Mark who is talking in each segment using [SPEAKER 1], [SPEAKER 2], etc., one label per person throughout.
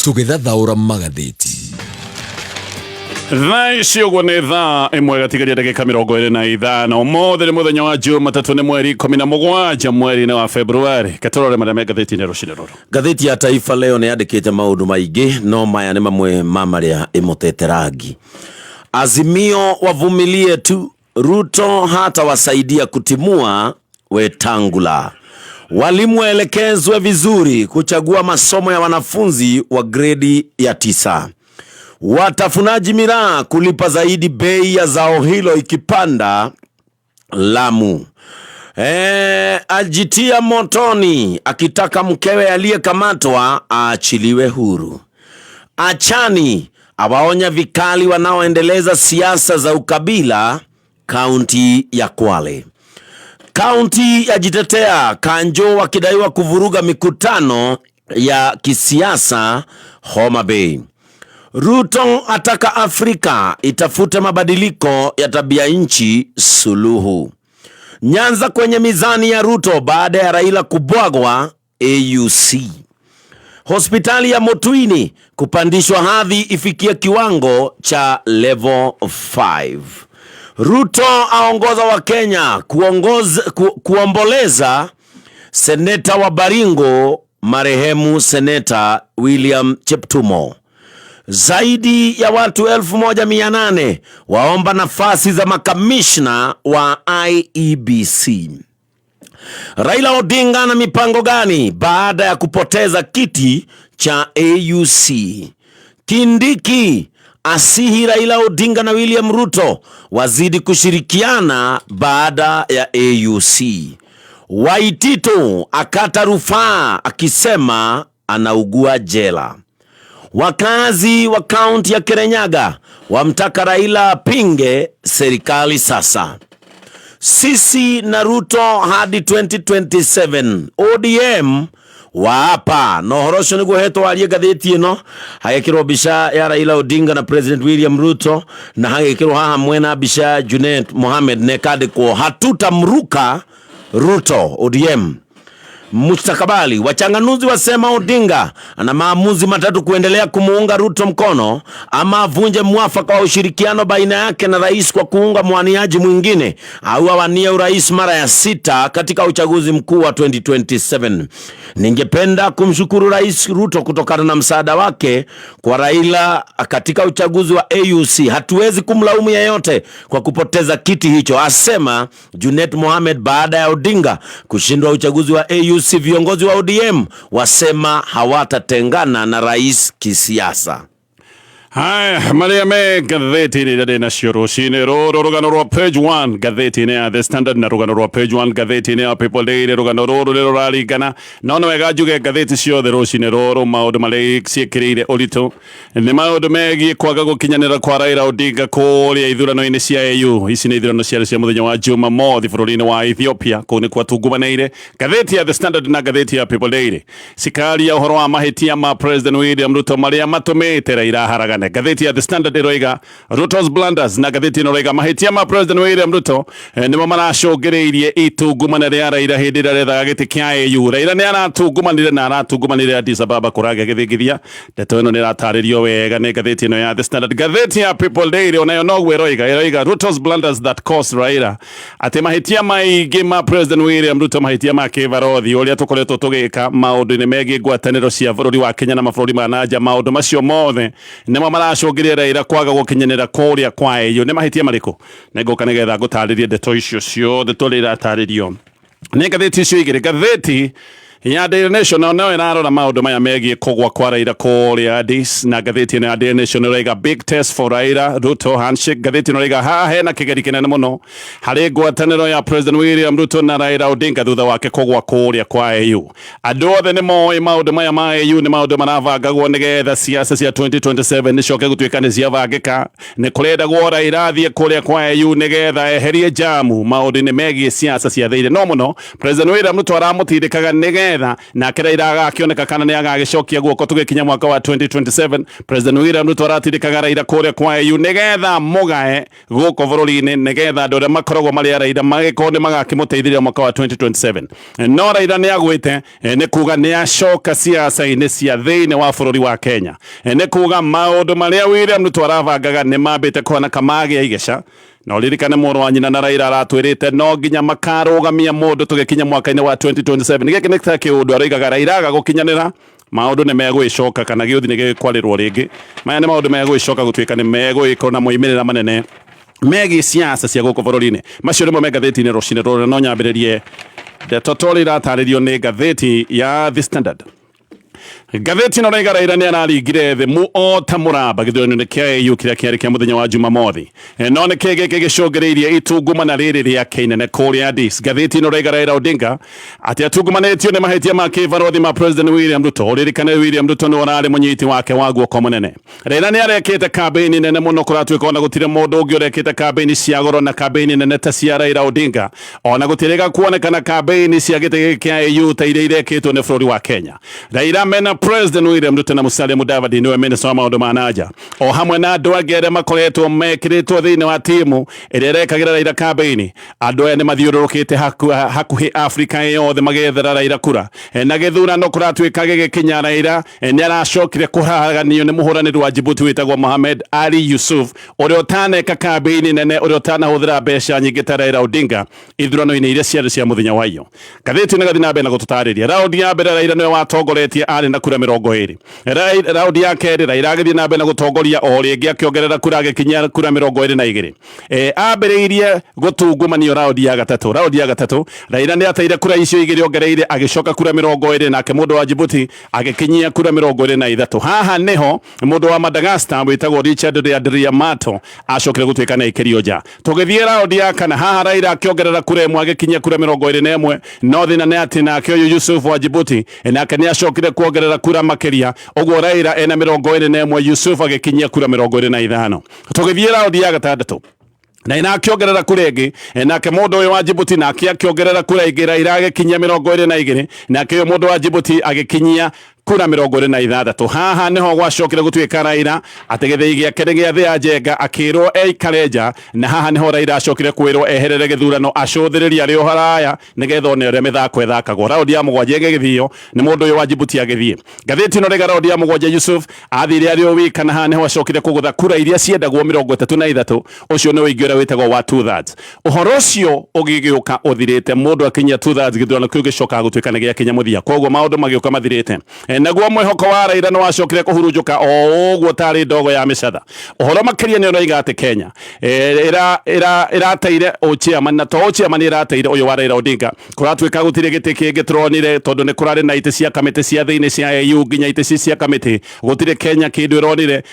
[SPEAKER 1] Tũgĩthathaũra magathĩti.
[SPEAKER 2] Thaa ici ũguo nĩ thaa 1 gatigaria ndagĩka 25. Ũmũthĩ nĩ mũthenya wa Jumatatũ, nĩ mweri 17 mweri-inĩ wa Februari. Ketũrore marĩa me ngathĩti-inĩ rũcinĩ rũrũ.
[SPEAKER 3] Ngathĩti ya Taifa Leo nĩ yandĩkĩte maũndũ maingĩ, no maya nĩ mamwe ma marĩa ĩmotete rangi. Azimio wavumilie tu, Ruto hatawasaidia kutimua Wetangula. Walimu waelekezwe vizuri kuchagua masomo ya wanafunzi wa gredi ya 9. Watafunaji miraa kulipa zaidi bei ya zao hilo ikipanda Lamu. Ajitia motoni akitaka mkewe aliyekamatwa aachiliwe huru. Achani awaonya vikali wanaoendeleza siasa za ukabila kaunti ya Kwale. Kaunti yajitetea Kanjo wakidaiwa kuvuruga mikutano ya kisiasa Homa Bay. Ruto ataka Afrika itafute mabadiliko ya tabia nchi suluhu. Nyanza kwenye mizani ya Ruto baada ya Raila kubwagwa AUC. Hospitali ya Mutuini kupandishwa hadhi ifikie kiwango cha level 5. Ruto aongoza wa Kenya kuomboleza seneta wa Baringo marehemu Seneta William Cheptumo. Zaidi ya watu 1800 waomba nafasi za makamishna wa IEBC. Raila Odinga na mipango gani baada ya kupoteza kiti cha AUC? Kindiki asihi Raila Odinga na William Ruto wazidi kushirikiana baada ya AUC. Waititu akata rufaa akisema anaugua jela. Wakazi wa kaunti ya Kirinyaga wamtaka Raila apinge serikali sasa. Sisi na Ruto hadi 2027 ODM waapa. Na ũhoro ũcio nĩguo hetwo warie ngathĩti ĩno, hagekĩrwo mbica ya Raila Odinga na President William Ruto, na hagekĩrwo haha mwena mbica ya Junet Mohamed na ĩkandĩkwo hatutamruka Ruto ODM. Mustakabali, wachanganuzi wasema Odinga ana maamuzi matatu: kuendelea kumuunga Ruto mkono ama avunje mwafaka wa ushirikiano baina yake na rais kwa kuunga mwaniaji mwingine, au awanie urais mara ya 6 katika uchaguzi mkuu wa 2027. Ningependa kumshukuru Rais Ruto kutokana na msaada wake kwa Raila katika uchaguzi wa AUC. Hatuwezi kumlaumu yeyote kwa kupoteza kiti hicho, asema Junet Mohamed baada ya Odinga kushindwa uchaguzi wa AUC. Viongozi wa ODM wasema hawatatengana na rais kisiasa.
[SPEAKER 2] Haya, marĩa me ngathĩti-inĩ iria ndĩ nacio rũcinĩ rũrũ, rũgano rwa page 1 ngathĩti-inĩ ya The Standard na rũgano rwa page 1 ngathĩti-inĩ ya People Daily. Rũgano rũrũ nĩ rũraringana, no nĩ wega njuge ngathĩti ciothe rũcinĩ rũrũ maũndũ marĩa ciĩkĩrĩire ũritũ nĩ maũndũ megiĩ kwaga gũkinyanĩra kwa Raila Odinga kũrĩa ithurano-inĩ cia AU. Ici nĩ ithurano ciarĩ cia mũthenya wa Jumamothi bũrũri-inĩ wa Ethiopia, kũu nĩkuo atungumanĩire. Ngathĩti ya The Standard na ngathĩti ya People Daily cikaria ũhoro wa mahĩtia ma President William Ruto marĩa matũmĩte Raila aharagane. Ngathĩti ya The Standard ĩroiga Ruto's blunders, na ngathĩti ĩno ĩroiga mahĩtia ma President William Ruto nĩmo maracũngĩrĩirie itungumana rĩa Raila hĩndĩ ĩrĩa arethaga gĩtĩ kĩa AU. Raila nĩ aratungumanire na aratungumanire Addis Ababa kũragĩa gĩthingithia. Ndeto ĩno nĩ ĩratarĩrio wega nĩ ngathĩti ĩno ya The Standard. Ngathĩti ya People Daily onayo noguo ĩroiga Ruto's blunders that cost Raila, atĩ mahĩtia maingĩ ma President William Ruto, mahĩtia ma kĩbarothi ũrĩa tũkoretwo tũgĩka maũndũ-inĩ megiĩ ngwatanĩro cia bũrũri wa Kenya na mabũrũri ma nanja, maũndũ macio mothe nĩmo maracũngĩrĩria Raila kwaga gũkinyanĩra kũrĩa kwa AU. Nĩ mahĩtia marĩkũ? Nĩngũka nĩgetha ngũtarĩrie ndeto icio ciothe tũrĩa iratarĩrio nĩ ngathĩti icio igĩrĩ. Ngathĩti ya Daily Nation no ĩrarora maũndũ maya megiĩ kũgwa kwa Raila kũrĩa Addis, na ngathĩti ĩno ya Daily Nation ĩroiga big test for Raila Ruto handshake. Ngathĩti ĩno ĩroiga haha hena kĩgeri kĩnene mũno harĩ ngwatanĩro ya President William Ruto na Raila Odinga thutha wake kũgwa kũrĩa kwa AU. Andũ othe nĩ moĩ maũndũ maya ma AU nĩ maũndũ marabangagwo nĩgetha siasa cia 2027 nĩcoke gũtuĩka nĩ ciabangĩka. Nĩ kũrendagwo Raila athiĩ kũrĩa kwa AU nĩgetha eherie jamu maũndũ-inĩ megiĩ siasa cia thĩinĩ. No mũno President William Ruto aramũtindĩkaga nĩgetha Nigetha nake Raila agakĩoneka kana nĩ agagĩcokia guoko tũgĩkinya mwaka wa 2027. President William Ruto aratindĩkaga Raila kũrĩa kwa AU nigetha mũgae gũkũ bũrũri-inĩ, nigetha andũ arĩa makoragwo marĩ a Raila magĩkorwo nĩ magakĩmũteithĩrĩria mwaka wa 2027. No Raila nĩ agwĩte, nĩ kuga nĩ acoka siasa-inĩ cia thĩinĩ wa bũrũri wa Kenya. Nĩ kuga maũndũ marĩa William Ruto arabangaga nĩ mambĩte kũhana kamagĩa igeca. Na ũririkane mũrũ wa nyina na Raila aratwĩrĩte no nginya makarũgamia mũndũ tũgĩkinya mwaka-inĩ wa 2027. Gĩkĩ nĩ ta kĩũndũ aroigaga Raila aga gũkinyanĩra maũndũ nĩ megũgĩcoka kana gĩũthi nĩ gĩgĩkwarĩrwo rĩngĩ. Maya nĩ maũndũ megũgĩcoka gũtuĩka nĩ megũgĩkorwo na moimĩrĩra manene megiĩ siasa cia gũkũ bũrũri-inĩ. Macio nĩmo me ngathĩti-inĩ rũcinĩ rũrũ, no nyambĩrĩrie ndeto ta ũrĩa iratarĩrio nĩ ngathĩti ya The Standard. Ngathĩti ĩno raiga Raila nĩ araringire thĩ mu o ta mũramba gĩthurano-inĩ kĩa AU kĩrĩa kĩarĩ kĩa mũthenya wa Jumamothi. No nĩ kĩĩ gĩkĩ gĩcũngĩrĩirie itungumana rĩrĩ rĩake inene kũrĩa Addis? Ngathĩti ĩno raiga Raila Odinga atĩ atungumanĩtio nĩ mahĩtia ma kĩbarũthi ma President William Ruto. Ũririkane William Ruto nĩwe ũrarĩ mũnyiti wake wa guoko mũnene. Raila nĩ arekĩte kambĩini nene mũno, kũratuĩka ona gũtirĩ mũndũ ũngĩ ũrekĩte kambĩini cia goro na kambĩini nene ta cia Raila Odinga. Ona gũtirĩga kuonekana kambĩini cia gĩtĩ gĩkĩ kĩa AU ta iria irekĩtwo nĩ bũrũri wa Kenya. Raila mena President William Ruto na Musalia Mudavadi nĩwe minister wa maũndũ ma nanja, o hamwe na andũ angĩ arĩa makoretwo mekĩrĩtwo thĩinĩ wa timu ĩrĩa ĩrekagĩra Raila kambĩini. Andũ aya nĩ mathiũrũrũkĩte hakuhĩ Afrika yothe magĩethera Raila kura. Na gĩthurano kũratuĩka gĩgĩkinya Raila nĩ aracokire kũharaganio nĩ mũhũranĩri wa Djibouti wĩtagwo Mohamed Ali Yusuf, ũrĩa ũtaneka kambĩini nene, ũrĩa ũtanahũthĩra mbeca nyingĩ ta Raila Odinga ithurano-inĩ iria ciarĩ cia mũthenya wa iyo. Ngathĩti nĩ gathiĩ na mbere na gũtũtarĩria. Raundi ya mbere Raila nĩwe watongoretie arĩ na kura 20. Raundi ya kerĩ Raila agĩthiĩ na mbere na gũtongoria o rĩngĩ akĩongerera kura agĩkinyia kura 22. Ambĩrĩirie gũtungumanio raundi ya gatatũ. Raundi ya gatatũ Raila nĩ ateire kura icio igĩrĩ ongereire agĩcoka kura 20, nake mũndũ wa Djibouti agĩkinyia kura 23. Haha nĩho mũndũ wa Madagascar wĩtagwo Richard Randriamato acokire gũtuĩka nĩ aikĩrio nja. Tũgĩthiĩ raundi ya kana, haha Raila akĩongerera kura ĩmwe agĩkinyia kura 21, no thĩna nĩ atĩ nake ũyũ Yusuf wa Djibouti nake nĩ acokire kuongerera kura makĩria, ũguo Raila ena 21, Yusuf agĩkinyia kura 25. Tũgĩthiĩ raundi ya gatandatũ, na ina akĩongerera kura ĩngĩ, nake mũndũ ũyũ wa Djibouti nake akĩongerera kura ĩngĩ, Raila agĩkinyia 22, nake ũyũ mũndũ wa Djibouti agĩkinyia kura 26. Haha nĩho gwacokire gũtuĩka Raila atĩ gĩthĩi gĩake nĩ gĩa thĩa njenga, akĩrwo eikare nja, na haha nĩho Raila acokire kwĩrwo eherere gĩthurano acũthĩrĩrie arĩ o haraya nĩgetha one ũrĩa mĩthako ĩthakagwo. Raundi ya mũgwanja ĩgĩgĩthio nĩ mũndũ ũyũ wa Djibouti agĩthiĩ. Ngathĩti ĩno rĩga raundi ya mũgwanja Yusuf athire arĩ o wika, na haha nĩho acokire kũgũtha kura iria ciendagwo 33. Ũcio nĩ ũingĩ ũrĩa wĩtagwo wa 2/3. Ũhoro ũcio ũgĩgĩũka ũthirĩte, mũndũ akinyia 2/3 gĩthurano kĩu gĩcokaga gũtuĩka nĩ gĩakinya mũthia, koguo maũndũ magĩũka mathirĩte. Naguo mwĩhoko wa Raila nĩ wacokire kũhurunjũka o ũguo tarĩ ndogo ya mĩcatha. Ũhoro makĩria nĩ ũroiga atĩ Kenya ĩrateire ũchairman, na to ũchairman ĩrateire ũyũ wa Raila Odinga. Kũratuĩka gũtirĩ gĩtĩ kĩngĩ tũronire, tondũ nĩ kũrarĩ na itĩ cia kamĩtĩ cia thĩinĩ cia AU nginya itĩ ci cia kamĩtĩ, gũtirĩ Kenya kĩndũ ĩronire,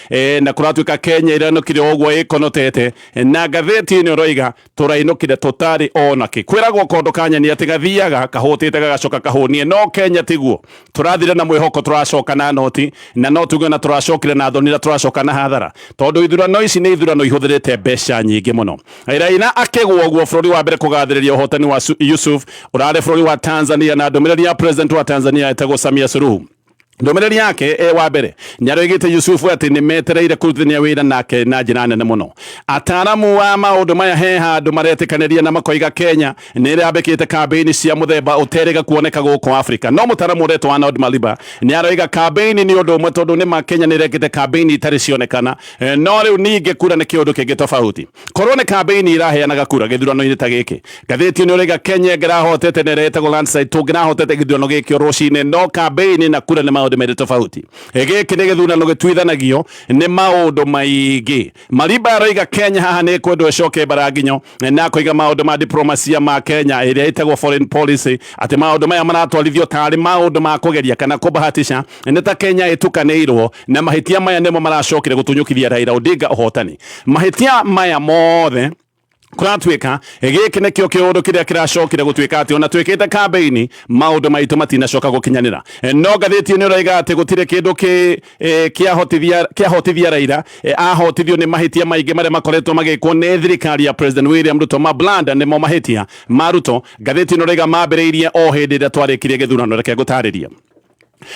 [SPEAKER 2] na kũratuĩka Kenya ĩrainũkire ũguo ĩkonotete. Na ngathĩti ĩno ĩroiga tũrainũkire tũtarĩ ona kĩ. Kwĩragwo kondo ka nyeni atĩ gathiaga kahũtĩte gagacoka kahũnie, no Kenya tiguo. Tũrathire na mwĩhoko tũracoka na noti, na no tuge na tũracokire na thoni na tũracoka na hathara, tondũ ithurano ici nĩ ithurano ihũthĩrĩte mbeca nyingĩ mũno. Raila akĩgwo ũguo bũrũri wa mbere kũgathĩrĩria ũhotani wa Yusuf ũrarĩ bũrũri wa Tanzania, na ndũmĩrĩri ya president wa Tanzania etagwo Samia Suluhu. Ndũmĩrĩri yake wa mbere nĩ aroigĩte Yusufu atĩ nĩ metereire kũrutithania wĩra nake na njĩra nene mũno. Ataaramu a maũndũ maya he handũ maretĩkanĩria na makoiga Kenya nĩ ĩrambĩkĩte kambĩini cia mũthemba ũterĩga kuoneka gũkũ Afrika. No mũtaaramu ũretwo Arnold Maliba nĩ aroiga kambĩini nĩ ũndũ ũmwe, tondũ nĩ ma Kenya nĩ ĩrekĩte kambĩini itarĩ cionekana, no rĩu ningĩ kura nĩ kĩũndũ kĩngĩ tofauti. Korwo nĩ kambĩini iraheanaga kura gĩthurano-inĩ ta gĩkĩ, ngathĩti ĩno ĩroiga Kenya ĩngĩrahotete na ĩretagwo landslide, tũngĩrahotete gĩthurano gĩkĩ o rũcinĩ, no kambĩini na kura nĩ maũndũ merĩ tofauti. Gĩkĩ nĩ gĩthurano gĩtuithanagio nĩ maũndũ maingĩ. Mariba aroiga Kenya haha nĩ ĩkwendwo ĩcoke mbaranginyo, na akoiga maũndũ ma diplomasia ma Kenya ĩrĩa ĩtagwo foreign policy, atĩ maũndũ maya maratwarithio tarĩ maũndũ ma kũgeria kana kũbahatisha, nĩ ta Kenya ĩtukanĩirwo, na mahĩtia maya nĩmo maracokire gũtunyũkithia Raila Odinga ũhotani. Mahĩtia maya mothe Kũratuĩka gĩkĩ nĩkĩo kĩũndũ kĩrĩa kĩracokire gũtuĩka atĩ ona twĩkĩte kambĩini maũndũ maitũ matinacoka gũkinyanĩra. No ngathĩti ĩno ĩroiga atĩ gũtirĩ kĩndũ kĩ kĩahotithia kĩahotithia Raila, ahotithio nĩ mahĩtia maingĩ marĩa makoretwo magĩkwo nĩ thirikari ya President William Ruto. Mablanda nĩmo mahĩtia ma Ruto. Ngathĩti ĩno ĩroiga mambĩrĩirie o hĩndĩ ĩrĩa twarĩkirie gĩthurano. Reke ngũtarĩrie.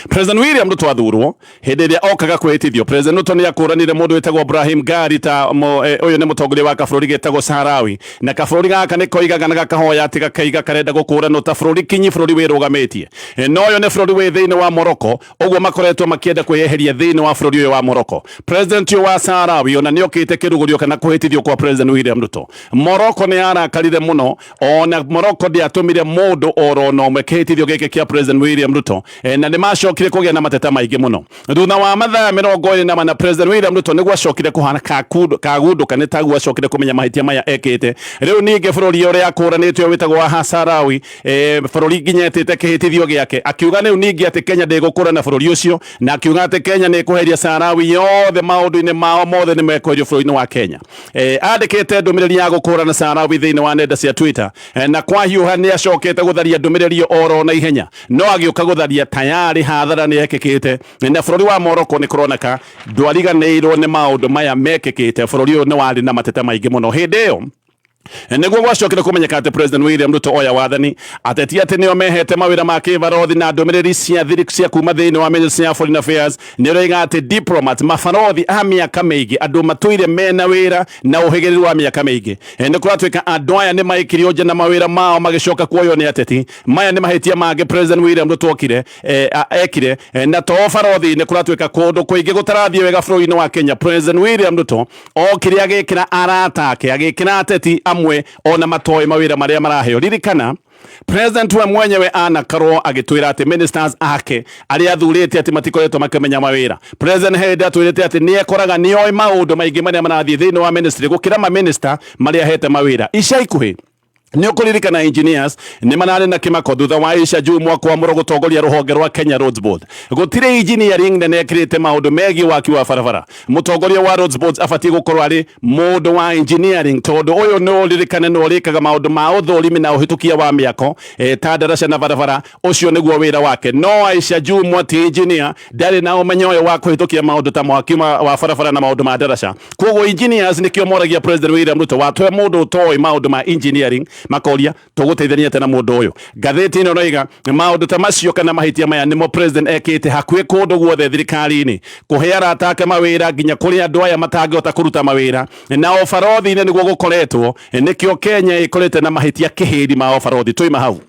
[SPEAKER 2] President William Ruto athurwo, hĩndĩ ĩrĩa okaga kwĩhĩtithio, President Ruto nĩ akũranire mũndũ wĩtagwo Brahim Gari ta ũyũ nĩ mũtongoria wa kabũrũri getagwo Saharawi, na kabũrũri gaka nĩ koigaga na gakahoya atĩ gakaiga karenda gũkũranwo ta bũrũri kinyi, bũrũri wĩrũgamĩtie. No ũyũ nĩ bũrũri wĩ thĩinĩ wa Morocco, ũguo makoretwo makĩenda kwĩyeheria thĩinĩ wa bũrũri ũyũ wa Morocco. President ũyũ wa Saharawi ona nĩ okĩte kĩrugũrio kana kũhĩtithio kwa President William Ruto. Morocco nĩ yarakarire mũno. Ona Morocco ndĩatũmire mũndũ oro na ũmwe kĩhĩtithio gĩkĩ kĩa President William Ruto, na nĩ macokire kũgĩa na mateta maingĩ mũno thutha wa mathaa 24. President William Ruto nĩguo acokire kũhana kagundũka, nĩ taguo acokire kũmenya mahĩtia maya ekĩte. Rĩu ningĩ bũrũri ũrĩa akũranĩte ũyũ wĩtagwo wa Saharawi, bũrũri nginya etĩte kĩhĩtithio gĩake, akiuga rĩu ningĩ atĩ Kenya ndĩgũkũra na bũrũri ũcio, na akiuga atĩ Kenya nĩ ĩkũheria Saharawi yothe maũndũ-inĩ mao mothe, nĩ mekweherio bũrũri-inĩ wa Kenya. Andĩkĩte ndũmĩrĩri ya gũkũrana Saharawi thĩinĩ wa nenda cia Twitter, na kwahiũha nĩ acokete gũtharia ndũmĩrĩri ĩyo oro na ihenya, no agĩũka gũtharia tayarĩ hathara nĩ yekĩkĩte. Na bũrũri wa Morocco nĩ kũroneka ndwariganĩirwo nĩ maũndũ maya mekĩkĩte. Bũrũri ũyũ nĩ warĩ na mateta maingĩ mũno hĩndĩ ĩyo. Nĩguo gwacokire kũmenyeka atĩ President William Ruto oya wathani, ateti atĩ nĩo mehete mawĩra ma kĩbarothi, na ndũmĩrĩri cia thiri cia kuma thĩinĩ wa Ministry ya Foreign Affairs nĩ ũroiga atĩ diplomats, mabarothi a mĩaka mĩingĩ, andũ matũire mena wĩra na ũhĩgĩrĩru wa mĩaka mĩingĩ, nĩ kũratuĩka andũ aya nĩ maikirio nja na mawĩra mao magĩcoka kuoywo nĩ ateti. Maya nĩ mahĩtia mangĩ President William Ruto okire ekire. Na to barothi, nĩ kũratuĩka kũndũ kũingĩ gũtarathiĩ wega bũrũri-inĩ wa Kenya. President William Ruto okire agĩkĩra arata ake, agĩkĩra ateti amwe ona matoĩ mawĩra marĩa maraheo. Ririkana President we mwenyewe anakarwo agĩtwĩra atĩ ministers ake arĩa athurĩte atĩ matikoretwo makĩmenya mawĩra. President hĩndĩ atwĩrĩte atĩ nĩ ekoraga nĩ oĩ maũndũ maingĩ marĩa marathiĩ thĩinĩ wa ministry gũkĩra ma minister marĩa ahete mawĩra. Ica ikuhĩ nĩ ũkũririkana engineers nĩ mararĩ na kĩmako thutha wa Aisha Jumwa kwamũrwo gũtongoria rũhonge rwa Kenya Roads Board. Gũtirĩ engineering nene ĩkĩrĩte maũndũ megiĩ waki wa barabara. Mũtongoria wa Roads Board abatiĩ gũkorwo arĩ mũndũ wa engineering, tondũ ũyũ nĩ ũririkane nĩ ũrĩkaga maũndũ ma ũthũrimi na ũhĩtũkia wa mĩako, ta ndaraca na barabara. Ũcio nĩguo wĩra wake. No Aisha Jumwa ti engineer, ndarĩ na ũmenyo ũyũ wa kũhĩtũkia maũndũ ta mwaki wa barabara na maũndũ ma ndaraca. Koguo engineers nĩkĩo moragia President William Ruto, watũhe mũndũ ũtoĩ maũndũ ma engineering, makoria tũgũteithania atĩa na mũndũ ũyũ? Ngathĩti ĩno ĩroiga maũndũ ta macio kana mahĩtia maya nĩmo president ekĩte hakuhĩ kũndũ guothe thirikari-inĩ, kũhe arata ake mawĩra nginya kũrĩ andũ aya matangĩhota kũruta mawĩra, na ũbarothi-inĩ nĩguo gũkoretwo. Nĩkĩo Kenya ĩkorete na mahĩtia kĩhĩri ma ũbarothi. Tũima hau,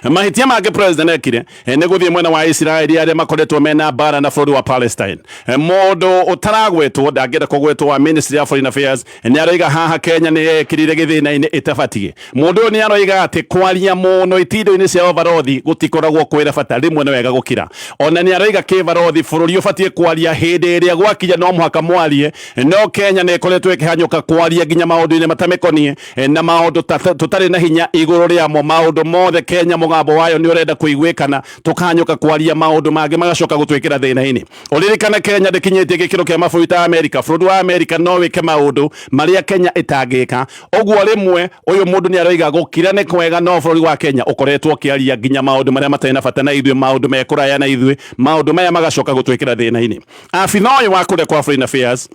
[SPEAKER 2] mahĩtia mangĩ president ekire nĩ gũthiĩ mwena wa Isiraeli arĩa makoretwo mena mbara na bũrũri wa Palestine. Mũndũ ũtaragwetwo, ndangĩenda kũgwetwo, wa Ministry ya Foreign Affairs nĩ aroiga haha Kenya nĩ yekĩrire gĩthĩna-inĩ ĩtabatiĩ. Mũndũ ũyũ nĩ aroiga atĩ kwaria mũno itindo-inĩ cia ũbarothi gũtikoragwo kwĩra bata, rĩmwe nĩ wega gũkira. Ona nĩ aroiga kĩbarothi bũrũri ũbatiĩ kwaria hĩndĩ ĩrĩa gwakinya no mũhaka mwarie, no Kenya nĩ ĩkoretwo ĩkĩhanyũka kwaria nginya maũndũ-inĩ matamĩkoniĩ na maũndũ tũtarĩ na hinya igũrũ rĩamo. Maũndũ mothe Kenya mũgambo wayo nĩ ũrenda kũiguĩkana, tũkahanyũka kwaria maũndũ mangĩ magacoka gũtwĩkĩra thĩna-inĩ. Ũririkane Kenya ndĩkinyĩtie gĩkĩro kĩa mabũrũri ta Amerika. Bũrũri wa Amerika no wĩke maũndũ marĩa Kenya ĩtangĩka. Ũguo rĩmwe ũyũ mũndũ nĩ aroiga gũkira nĩ kwega, no bũrũri wa Kenya ũkoretwo ũkĩaria nginya maũndũ marĩa matarĩ na bata na ithuĩ, maũndũ mekũraya na ithuĩ, maũndũ maya magacoka gũtwĩkĩra thĩna-inĩ. Abitha ũyũ wa kũrĩa kwa Foreign Affairs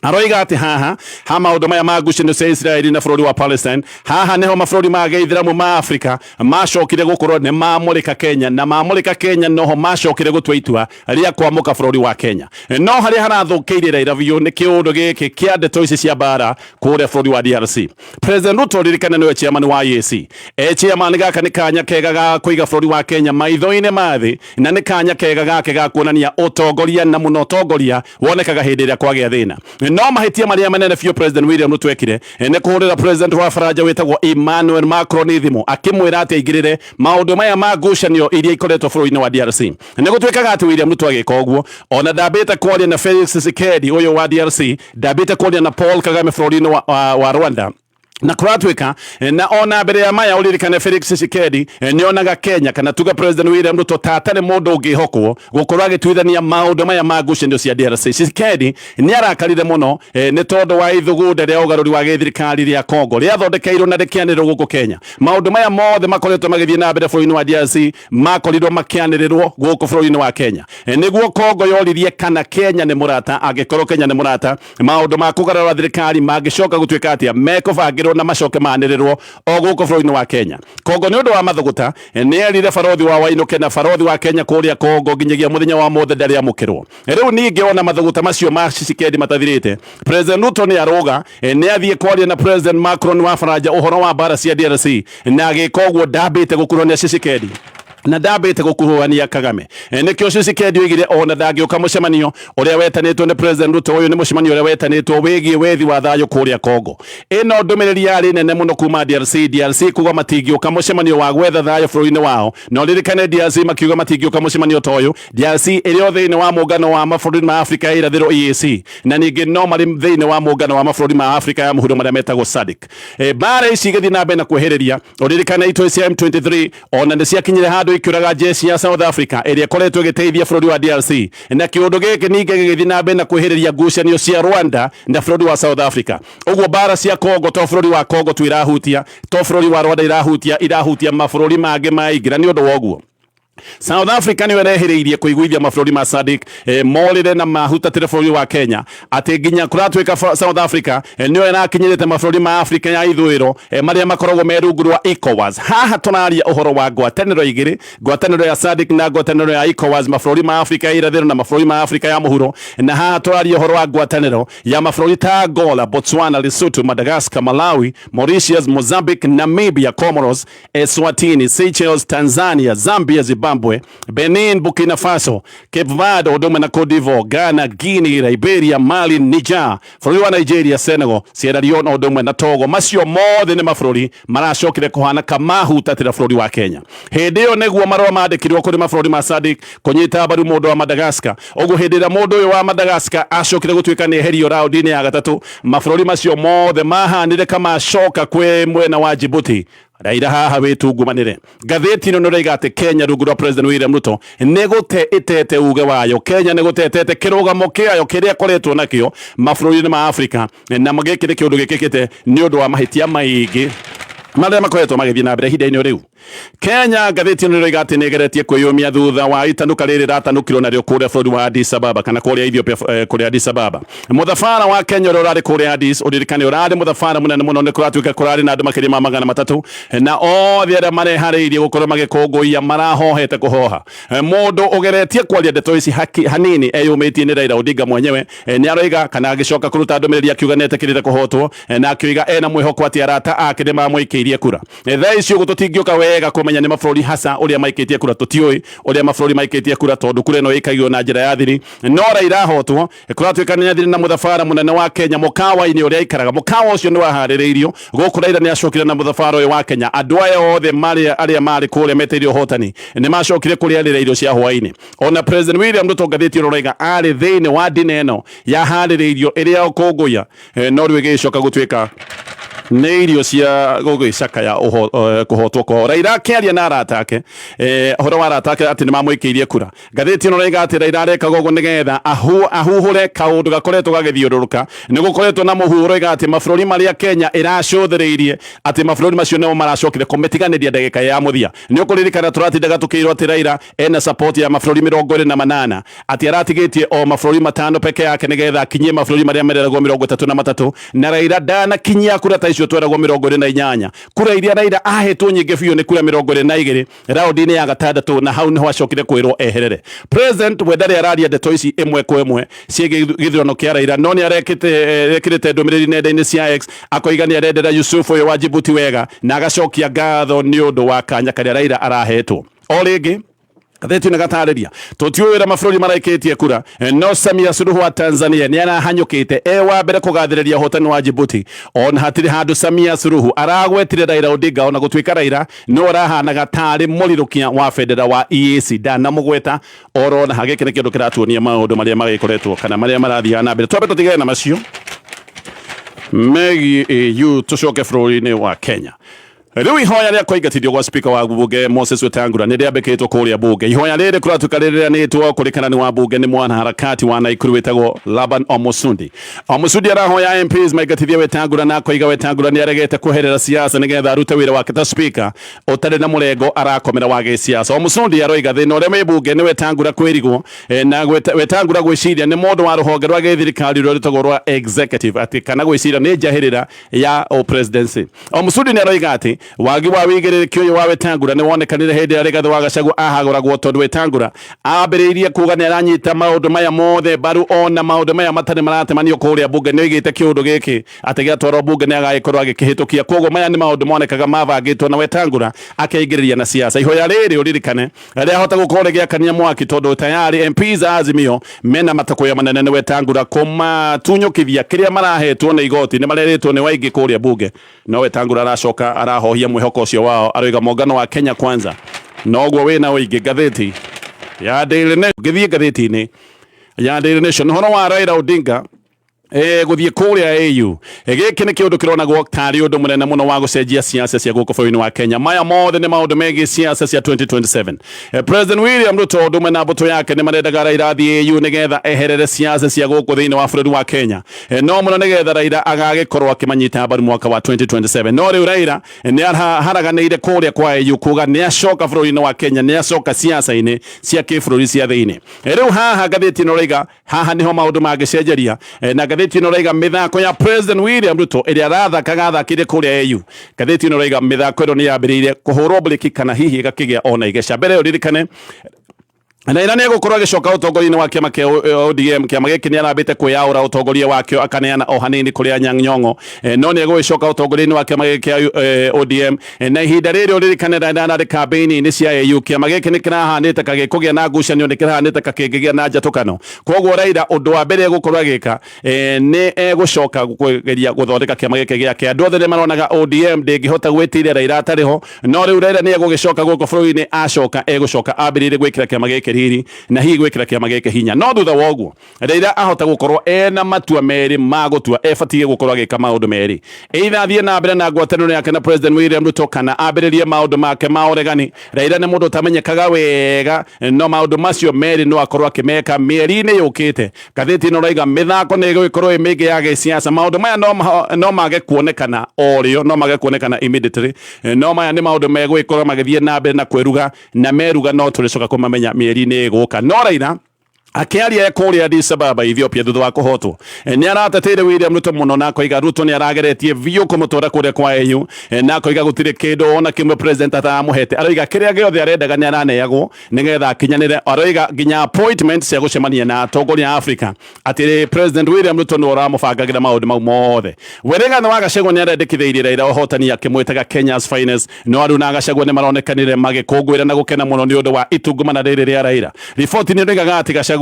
[SPEAKER 2] aroiga atĩ haha ha maũndũ maya ma ngucanio cia Isiraeli na bũrũri wa Palestine, haha nĩho mabũrũri ma gĩithĩramu ma Afrika macokire gũkorwo nĩ mamũrĩka Kenya, na mamũrĩka Kenya noho macokire gũtua itua rĩa kwamũka bũrũri wa Kenya. No harĩa harathũkĩire Raila biũ nĩ kĩũndũ gĩkĩ kĩa ndeto ici cia mbara kũrĩa bũrũri wa DRC. President Ruto, ririkana nĩwe chairman wa EAC. Chairman gaka nĩ kanya kega ga kũiga bũrũri wa Kenya maitho-inĩ ma thĩ, na nĩ kanya kega gake ga kuonania ũtongoria, na mũno ũtongoria wonekaga hĩndĩ ĩrĩa kwagĩa thĩna. No mahĩtia marĩa manene biũ President William Ruto ekire nĩ kũhũrĩra President wa Faranja wĩtagwo Emmanuel Macron thimũ akĩmwĩra atĩ aingĩrĩre maũndũ maya ma ngucanio iria ikoretwo bũrũri-inĩ wa DRC. Nĩ gũtuĩkaga atĩ William Ruto agĩka ũguo ona ndambĩte kwaria na Felix Tshisekedi ũyũ wa DRC, ndambĩte kwaria na Paul Kagame bũrũri-inĩ wa Rwanda. Na kũratuĩka na ona mbere ya maya ũririkane Felix Tshisekedi nĩonaga Kenya kana tuge President William Ruto ta atarĩ mũndũ ũngĩhokwo gũkorwo agĩtuithania maũndũ maya ma ngucanio cia DRC. Tshisekedi nĩ arakarire mũno nĩ tondũ wa ithugunda rĩa ũgarũri wa gĩthirikari rĩa Congo rĩathondekeirwo na rĩkĩanĩrĩrwo gũkũ Kenya. Maũndũ maya mothe makoretwo magĩthiĩ na mbere bũrũri-inĩ wa DRC makorirwo makĩanĩrĩrwo gũkũ bũrũri-inĩ wa Kenya. Nĩguo Congo yoririe kana Kenya nĩ mũrata, angĩkorwo Kenya nĩ mũrata, maũndũ ma kũgarũra thirikari mangĩcoka gũtuĩka atĩa mekũbangĩrwo na macoke manĩrĩrwo o gũkũ bũrũri-inĩ wa Kenya. Kongo nĩ ũndũ wa mathũgũta nĩ erire barothi wa Wainũke na barothi wa Kenya kũrĩa Kongo nginyagia mũthenya wa mũthĩ ndarĩ amũkĩrwo. Rĩu ningĩ ona mathũgũta macio ma Tshisekedi matathirĩte, President Ruto nĩ arũga nĩ athiĩ kwaria na President Macron wa Faranja ũhoro wa mbara cia DRC, na agĩka ũguo ndambĩte gũkuruhania Tshisekedi na ndambĩte gũkuruhania Kagame. Nĩkĩo Tshisekedi oigire ona ndangĩũka mũcemanio ũrĩa wetanĩtwo nĩ President Ruto. Ũyũ nĩ mũcemanio ũrĩa wetanĩtwo wĩgiĩ wethi wa thayũ kũrĩa Congo. Ĩno ndũmĩrĩri yarĩ nene mũno kuma DRC. DRC kuga matingĩũka mũcemanio wa gwetha thayũ bũrũri-inĩ wao, na ũririkane DRC makiuga matingĩũka mũcemanio ta ũyũ. DRC ĩrĩ o thĩinĩ wa mũngano wa mabũrũri ma Afrika ya irathĩro EAC, na ningĩ no marĩ thĩinĩ wa mũngano wa mabũrũri ma Afrika ya mũhuro marĩa metagwo SADC. Mbara ici igĩthiĩ na mbere na kwĩhĩrĩria, ũririkane itoi cia M23 ona nĩ ciakinyire handũ ikĩũraga jeshi ya South Africa ĩrĩa ĩkoretwo ĩgĩteithia bũrũri wa DRC, na kĩũndũ gĩkĩ ningĩ gĩgĩthiĩ na mbere na kwĩhĩrĩria ngucanio cia Rwanda na bũrũri wa South Africa. Ũguo mbara cia Congo to bũrũri wa Congo tu irahutia, to bũrũri wa Rwanda irahutia, irahutia mabũrũri mangĩ maingĩ, na nĩ ũndũ wa ũguo South Africa nĩyo ĩrehĩrĩirie kũiguithia mabũrũri ma SADC morĩre na mahutatĩre bũrũri wa Kenya, atĩ nginya kũratuĩka South Africa nĩyo ĩrakinyĩrĩte mabũrũri ma Afrika ya ithũĩro marĩa makoragwo me rungu rwa ECOWAS. Haha tũraria ũhoro wa ngwatanĩro igĩrĩ, ngwatanĩro ya SADC na ngwatanĩro ya ECOWAS, mabũrũri ma Afrika ya irathĩro na mabũrũri ma Afrika ya mũhuro. Na haha tũraria ũhoro wa ngwatanĩro ya mabũrũri ta Angola, Botswana, Lesotho, Madagascar, Malawi, Mauritius, Mozambique, Namibia, Comoros, Eswatini, Seychelles, Tanzania, Zambia, Zimbabwe, Benin, Burkina Faso, Cape Verde, ũndũ ũmwe na Cote d'Ivoire, Ghana, Guinea, Liberia, Mali, Niger, bũrũri wa Nigeria, Senegal, Sierra Leone ũndũ ũmwe na Togo. Macio mothe nĩ mabũrũri maracokire kũhana kamahutatĩra bũrũri wa Kenya. Hĩndĩ ĩyo nĩguo marũa mandĩkirwo kũrĩ mabũrũri ma SADC kũnyita mbaru mũndũ wa Madagascar. Ũguo hĩndĩ ĩrĩa mũndũ ũyũ wa Madagascar acokire gũtuĩka nĩ eherio raũndi-inĩ ya gatatũ, mabũrũri macio mothe mahanire kamacoka kwĩ mwena wa Djibouti. Raila haha wĩtungumanĩre. Ngathĩti ĩno nĩraiga atĩ Kenya rungu rwa President William Ruto nĩ gũte ĩtete uge wayo. Kenya nĩ gũte ĩtete kĩrũgamo kĩayo kĩrĩa ĩkoretwo nakĩo mabũrũri-inĩ ma Afrika, na gĩkĩ nĩ kĩũndũ gĩkĩkĩte nĩ ũndũ wa mahĩtia maingĩ marĩa makoretwo magĩthiĩ na mbere ihinda-inĩ rĩu. Kenya ngathĩti ĩno nĩraiga atĩ nĩĩgeretie kwĩyũmia thutha wa itanuka rĩrĩ ratanukirwo narĩo kũrĩa bũrũri wa Addis Ababa kana kũrĩa Ethiopia, kũrĩa Addis Ababa. Mũthabara wa Kenya ũrĩa ũrarĩ kũrĩa Addis, ũririkane ũrarĩ mũthabara mũnene mũno, nĩ kũratuĩka kũrarĩ na andũ makĩria ma 300, na othe arĩa mareharĩirie gũkorwo magĩkũngũiya marahohete kũhoha. Mũndũ ũgeretie kwaria ndeto ici hanini eyũmĩtie nĩ Raila Odinga mwenyewe. Nĩ aroiga kana agĩcoka kũruta ndũmĩrĩri akiuga nĩ etĩkĩrĩte kũhotwo, na akĩoiga ena mwĩhoko atĩ arata ake nĩ mamũikĩirie kura. Thaa ici ũguo tũtingĩũka wega kũmenya nĩ mabũrũri hasa ũrĩa maikĩtie kura, tũtiũĩ ũrĩa mabũrũri maikĩtie kura tondũ kura ĩno ĩikagio na njĩra ya thiri. No Raila ahotwo, kũratuĩka nĩ athire na mũthabara mũnene wa Kenya mũkawa-inĩ ũrĩa aikaraga. Mũkawa ũcio nĩ waharĩrĩirio gũkũ. Raila nĩ acokire na mũthabara ũyũ wa Kenya. Andũ aya othe arĩa marĩ kũrĩa meteire ũhotani nĩ macokire kũrĩanĩra irio cia hwaĩ-inĩ. Ona President William Ruto ngathĩti ĩno ũraiga arĩ thĩinĩ wa ndina ĩno yaharĩrĩirio ĩrĩa ũkũngũiya, no rĩu ĩgĩcoka gũtuĩka nĩ irio cia gũgĩcakaya kũhotwo kwao. Raila akĩaria na arata ake ũhoro wa arata ake atĩ nĩ mamũikĩirie kura. Ngathĩti ĩno ĩroiga atĩ Raila arekaga ũguo nĩgetha ahuhũre kaũndũ gakoretwo gagĩthiũrũrũka. Nĩ gũkoretwo na mũhuhu ũroiga atĩ mabũrũri marĩa Kenya ĩracũthĩrĩirie atĩ mabũrũri macio nĩmo maracokire kũmĩtiganĩria ndagĩka ya mũthia. Nĩ ũkũririkana tũratindaga tũkĩirwo atĩ Raila ena support ya mabũrũri 28, atĩ aratigĩtie o mabũrũri 5 peke yake nĩgetha akinyie mabũrũri marĩa mereragwo 33, na Raila ndanakinyia kura ta icio tweragwo 28. Kura iria Raila ahetwo nyingĩ biũ nĩ kura 22 raũndi-inĩ ya gatandatũ, na hau niho acokire kwĩrwo eherere. President we ndarĩ araria ndeto ici ĩmwe kwa ĩmwe ciĩgiĩ gĩthurano kĩa Raila, no nĩ arekĩrĩte ndũmĩrĩri nenda-inĩ cia X akoiga nĩ arendera Yusuf ũyũ wa Djibouti wega, na agacokia ngatho nĩ ũndũ wa kanya karĩa Raila arahetwo. O rĩngĩ ngathĩti nĩ gatarĩria tũtiũĩ ũrĩa mabũrũri maraikĩtie kura, no Samia Suluhu wa Tanzania nĩ arahanyũkĩte e wa mbere kũgathĩrĩria ũhotani wa Djibouti. Ona hatirĩ handũ Samia Suluhu aragwetire Raila Odinga, ona gũtuĩka Raila nĩwe ũrahanaga tarĩ mũrirũkia wa bendera wa EAC, ndanamũgweta orona. Gĩkĩ nĩ kĩndũ kĩratuonia maũndũ marĩa magĩkoretwo kana marĩa marathiaga na mbere. Twambe tũtigane na macio. Megiĩ AU tũcoke bũrũri-inĩ wa Kenya. Rĩu ihoya rĩa kũingatithio gwa spika wa bunge Moses Wetangula nĩ rĩambĩkĩtwo kũrĩa bunge. Ihoya rĩrĩ kũratuĩka rĩrĩanĩtwo kũrĩkana nĩ wa bunge nĩ mwanaharakati wa Naikuru wĩtagwo Laban Omusundi. Omusundi arahoya MPs maingatithie Wetangula na akoiga Wetangula nĩ aregete kweherera siasa nĩgetha arute wĩra wake ta spika ũtarĩ na mũrengo arakomera wa gĩsiasa. Omusundi aroiga thĩna ũrĩa wĩ bunge nĩ Wetangula kwĩrigwo na Wetangula gwĩciria nĩ mũndũ wa rũhonge rwa gĩthirikari rũrĩa rwĩtagwo rwa executive atĩ kana gwĩciria nĩ njahĩrĩra ya presidency. Omusundi nĩ aroiga atĩ wagi wa wĩigĩrĩrĩki ũyũ wa Wetangula nĩ wonekanire hĩndĩ ĩrĩa Rigathĩ wa Gachagua ahagũragwo tondũ Wetangula ambĩrĩirie kuga nĩ aranyita maũndũ maya mothe mbaru ona maũndũ maya matarĩ maratemanio kũrĩa bunge nĩ oigĩte kĩũndũ gĩkĩ atĩ gĩatwarwo bunge nĩ agagĩkorwo agĩkĩhĩtũkia. Koguo maya nĩ maũndũ monekaga mabangĩtwo na Wetangula akeingĩrĩria na siasa. Ihoya rĩrĩ ũririkane rĩahota gũkorwo rĩgĩakania mwaki tondũ tayari MPs a Azimio mena matakuya manene nĩ Wetangula kũmatunyũkithia kĩrĩa marahetwo nĩ igoti nĩ marerĩtwo nĩ waingĩ kũrĩa bunge. No Wetangula aracoka arahohia mwĩhoko ũcio wao aroiga muungano wa Kenya Kwanza noguo wĩna ũingĩ. Ngathĩti ya Daily Nation, ngĩthiĩ ngathĩti-inĩ ya Daily Nation ũhoro wa Raila Odinga gũthiĩ kũrĩa AU. Gĩkĩ nĩ kĩũndũ kĩronagwo tarĩ ũndũ mũnene mũno wa gũcenjia siasa cia gũkũ bũrũri-inĩ wa Kenya. Maya mothe nĩ maũndũ megiĩ siasa cia 2027. President William Ruto ũndũ ũmwe na mbũtũ yake nĩ marendaga Raila athiĩ AU nĩgetha eherere siasa cia gũkũ thĩinĩ wa bũrũri wa Kenya. No mũno nĩgetha Raila agagĩkorwo akĩmanyita mbaru mwaka wa 2027. No rĩu Raila nĩ araharaganĩire kũrĩa kwa AU kuga nĩ acoka bũrũri-inĩ wa Kenya, nĩ acoka siasa-inĩ cia kĩbũrũri cia thĩinĩ. Rĩu haha ngathĩti ĩno ĩroiga haha niho maundu mangĩcenjeria. Na ngathĩti ĩno ĩraiga mĩthako ya President William Ruto ĩrĩa arathakaga athakĩire kũrĩa AU. Ngathĩti ĩno ĩraiga mĩthako ĩno nĩ yambĩrĩirie kũhũrwo breki kana hihi ĩgakĩgĩa ona igeca. Mbere ĩyo ririkane Raila nĩ egũkorwo agĩcoka ũtongoria-inĩ wa kĩama kĩa ODM. Kĩama gĩkĩ nĩ arambĩte kwĩyaũra ũtongoria wakĩo akaneana o hanini kũrĩ Anyang' Nyong'o, no nĩ egũgĩcoka ũtongoria-inĩ wa kĩama gĩkĩ kĩa ODM. Na ihinda rĩrĩ ũririkane Raila ararĩ kambĩini-inĩ cia AU. Kĩama gĩkĩ nĩ kĩrahanĩte ka gĩkũgĩa na ngucanio, nĩ kĩrahanĩte ka kĩngĩgĩa na njatũkano. Koguo Raila ũndũ wa mbere egũkorwo agĩka nĩ egũcoka kũgeria gũthondeka kĩama gĩkĩ gĩake. Andũ othe nĩ maronaga ODM ndĩngĩhota gwĩtiria Raila atarĩ ho, no rĩu Raila nĩ egũgĩcoka gũkũ bũrũri-inĩ. Acoka egũcoka ambĩrĩrie gwĩkĩra kĩama gĩkĩ riri na hihi gwĩkĩra kĩama gĩkĩ hinya. No thutha wa ũguo Raila ahota gũkorwo ena matua merĩ ma gũtua, ebatiĩ gũkorwo agĩka maũndũ merĩ, either athiĩ na mbere na ngwatanĩro yake na President William Ruto kana ambĩrĩrie maũndũ make ma ũregani. Raila nĩ mũndũ ũtamenyekaga wega, no maũndũ macio merĩ no akorwo akĩmeka mĩeri-inĩ yũkĩte. Ngathĩti ĩno ĩraiga mĩthako nĩ ĩgũgĩkorwo ĩ mĩingĩ ya gĩsiasa. Maũndũ maya no mage kuonekana o rĩo, no mage kuonekana immediately, no maya nĩ maũndũ megũgĩkorwo magĩthiĩ na mbere na kwĩruga, na meruga no tũrĩcoka kũmamenya mĩeri-inĩ ĩgũka. No Raila akĩaria e kũrĩa Addis Ababa, Ethiopia, thutha wa kũhotwo, nĩ arateteire William Ruto mũno na akoiga Ruto nĩ arageretie biũ kũmũtwara kũrĩa kwa AU, na akoiga gũtirĩ kĩndũ ona kĩmwe president ataramũhete. Aroiga kĩrĩa gĩothe arendaga nĩ araneagwo nĩgetha akinyanĩre. Aroiga nginya appointment cia gũcemania na atongoria a Africa atĩ President William Ruto nĩwe ũramũbangagĩra maũndũ mau mothe. We Rigathĩ wa Gachagua nĩ arendekithĩirie Raila ũhotani akĩmwĩtaga Kenya's finest. No Aru na Gachagua nĩ maronekanire magĩkũngũĩra na gũkena mũno nĩ ũndũ wa itungumana rĩrĩ rĩa Raila. Riboti nĩ ĩroigaga atĩ Gachagua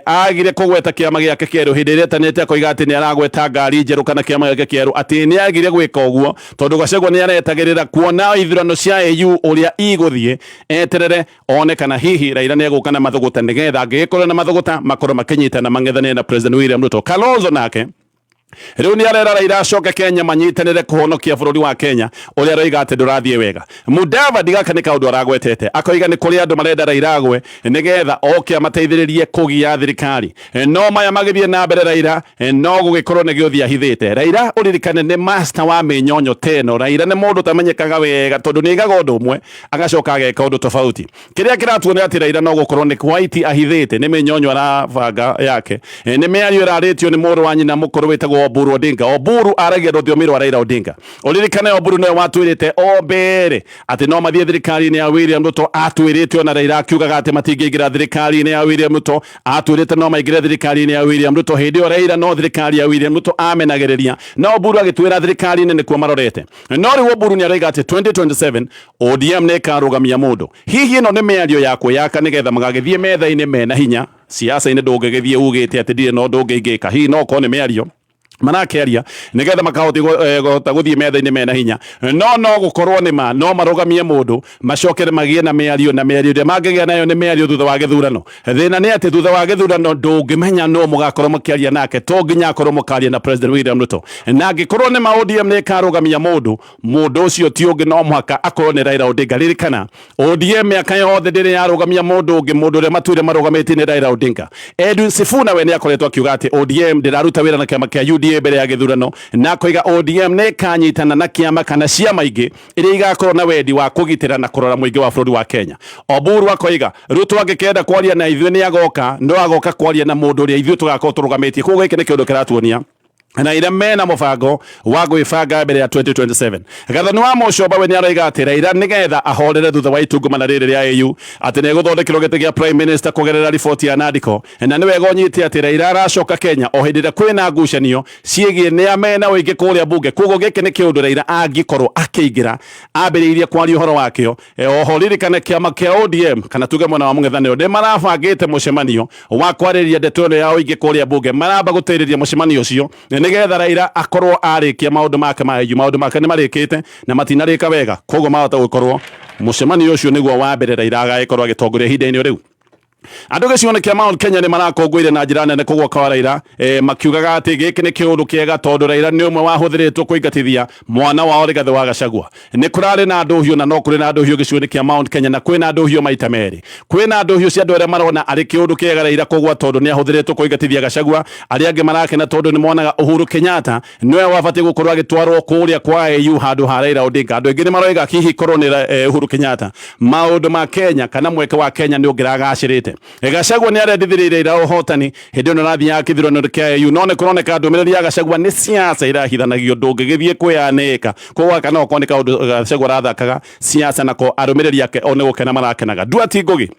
[SPEAKER 2] agire kũgweta kĩama gĩake kĩerũ hĩndĩ ĩrĩa etanĩte akoiga atĩ nĩ aragweta ngari njerũ kana kĩama gĩake kĩerũ, atĩ nĩ agire gwĩka ũguo tondũ Gachagua nĩ aretagĩrĩra kuona ithurano cia AU ũrĩa igũthiĩ, eterere one kana hihi Raila nĩ egũka na mathũgũta, nĩgetha angĩgĩkorwo na mathũgũta makorwo makĩnyitana mang'ethanĩre na President William Ruto. Kalonzo nake rĩu nĩ arera Raila acoke Kenya manyitanĩre kũhonokia bũrũri wa Kenya ũrĩa aroiga atĩ ndũrathiĩ wega. Mudavadi gaka nĩ kaũndũ aragwetete akoiga nĩ kũrĩ andũ marenda Raila agwe nĩgetha oke amateithĩrĩrie kũgia thirikari. No maya magĩthiĩ na mbere Raila no gũgĩkorwo nĩ gĩũthi ahithĩte. Raila ũririkane nĩ master wa mĩnyonyo teno. Raila nĩ mũndũ ũtamenyekaga wega tondũ nĩ aigaga ũndũ ũmwe agacoka ageka ũndũ tofauti. Kĩrĩa kĩratuonia atĩ Raila no gũkorwo nĩ white ahithĩte, nĩ mĩnyonyo arabanga yake, nĩ mĩario ĩrarĩtio nĩ mũrũ wa nyina mũkũrũ wĩtagwo Oburu Odinga. Oburu aragia rũthiomi rwa Raila Odinga. Ũririkane Oburu nĩwe watwĩrĩte o mbere atĩ no mathiĩ thirikari-inĩ ya William Ruto. Atwĩrĩte ona Raila akiugaga atĩ matingĩingĩra thirikari-inĩ ya William Ruto, atwĩrĩte no maingĩre thirikari-inĩ ya William Ruto. Hĩndĩ ĩyo Raila no thirikari ya William Ruto amenagĩrĩria, no Oburu agĩtwĩra thirikari-inĩ nĩkuo marorete. No rĩu Oburu nĩ aroiga atĩ 2027 ODM nĩ ĩkarũgamia mũndũ. Hihi ĩno nĩ mĩario ya kwĩyaka nĩgetha magagĩthiĩ metha-inĩ mena hinya? Siasa-inĩ ndũngĩgĩthiĩ ugĩte atĩ ndirĩ na ũndũ ũngĩ ingĩka. Hihi no ũkorwo nĩ mĩario Marakäaria nĩgetha makahota gũthiĩ metha-inĩ mena hinya. No gũkorwo nĩ ma no marũgamie mũndũ, macokere magĩe na mĩario, na mĩario ĩrĩa mangĩgĩa nayo nĩ mĩario thutha wa gĩthurano. Thĩna nĩ atĩ thutha wa gĩthurano ndũngĩmenya no mũgakorwo mũkĩaria nake, to nginya akorwo mũkaria na President William Ruto. Na angĩkorwo nĩ ma ODM nĩ ĩkarũgamia mũndũ, mũndũ ũcio ti ũngĩ no mũhaka akorwo nĩ Raila Odinga. Ririkana, ODM mĩaka yothe ndĩrĩ yarũgamia mũndũ ũngĩ, mũndũ ũrĩa matuire marũgamĩtie nĩ Raila Odinga. Edwin Sifuna we nĩ akoretwo akiuga atĩ ODM ndĩraruta wĩra na kĩama kĩa UDA mbere ya gĩthurano, na akoiga ODM nĩ ĩkanyitana na kĩama kana ciama ingĩ iria igakorwo na wendi wa kũgitĩra na kũrora mũingĩ wa bũrũri wa Kenya. Oburu akoiga Ruto angĩkenda kwaria na ithuĩ nĩ agoka, no agoka kwaria na mũndũ ũrĩa ithuĩ tũgakorwo tũrũgamĩtie. Koguo gĩkĩ nĩ kĩũndũ kĩratuonia na ira mena mũbango wa gwĩbanga mbere ya 2027. Gathani wa Mũcomba we nĩaroiga atĩ Raila nĩgetha ahorere thutha wa itungumana rĩrĩ rĩa AU atĩ nĩegũthondekerwo gĩtĩ gĩa Prime Minister kũgerera riboti ya Nandiko, na nĩ wega ũnyite atĩ Raila aracoka Kenya o hĩndĩ ĩrĩa kwĩna ngucanio ciĩgiĩ nĩa mena ũingĩ kũrĩa mbunge. Koguo gĩkĩ nĩ kĩũndũ Raila angĩkorwo akĩingĩra ambĩrĩirie kwaria ũhoro wakĩo. Oho ririkane kĩama kĩa ODM kana tuge mwena wa mũng'ethanĩro nĩ marabangĩte mũcemanio wa kwarĩrĩria ndeto ĩno ya ũingĩ kũrĩa mbunge. Maramba gũtĩrĩria mũcemanio ũcio nĩgetha Raila akorwo arĩkia maũndũ make ma AU. Maũndũ make nĩ marĩkĩte na matinarĩka wega, koguo mahota gũkorwo mũcemanio ũcio nĩguo wa mbere Raila agagĩkorwo agĩtongoria ihinda-inĩ rĩu. Andũ gĩcigo-inĩ kĩa Mount Kenya nĩ marakũngũire na njĩra nene kũgwa kwa Raila, makiugaga atĩ gĩkĩ nĩ kĩũndũ kĩega tondũ Raila nĩ ũmwe wahũthĩrĩtwo kũingatithia mwana wao Rigathĩ wa Gachagua. Nĩ kũrarĩ na ndũhiũ na no kũrĩ na ndũhiũ gĩcigo-inĩ kĩa Mount Kenya, na kwĩna ndũhiũ maita merĩ. Kwĩna ndũhiũ cia andũ arĩa marona arĩ kĩũndũ kĩega Raila kũgwa tondũ nĩ ahũthĩrĩtwo kũingatithia Gachagua. Arĩa angĩ marakena tondũ nĩ monaga Uhuru Kenyatta nĩwe wabatiĩ gũkorwo agĩtwarwo kũrĩa kwa AU handũ ha Raila Odinga. Andũ aingĩ nĩ maroiga hihi korwo nĩ Uhuru Kenyatta, maũndũ ma Kenya kana mweke wa Kenya nĩ ũngĩragacĩrĩte. Gachagua nĩ arendithĩrĩirie Raila ũhotani hĩndĩ ĩno arathiaga kĩthurano kĩa AU, no nĩ kũroneka ndũmĩrĩri ya Gachagua nĩ siasa irahithanagio, ndũngĩgĩthiĩ kwĩyanĩka. Koguo gaka no gũkorwo nĩ kaũndũ Gachagua arathakaga siasa nako, arũmĩrĩri ake o nĩ gũkena marakenaga. Nduati Ngugi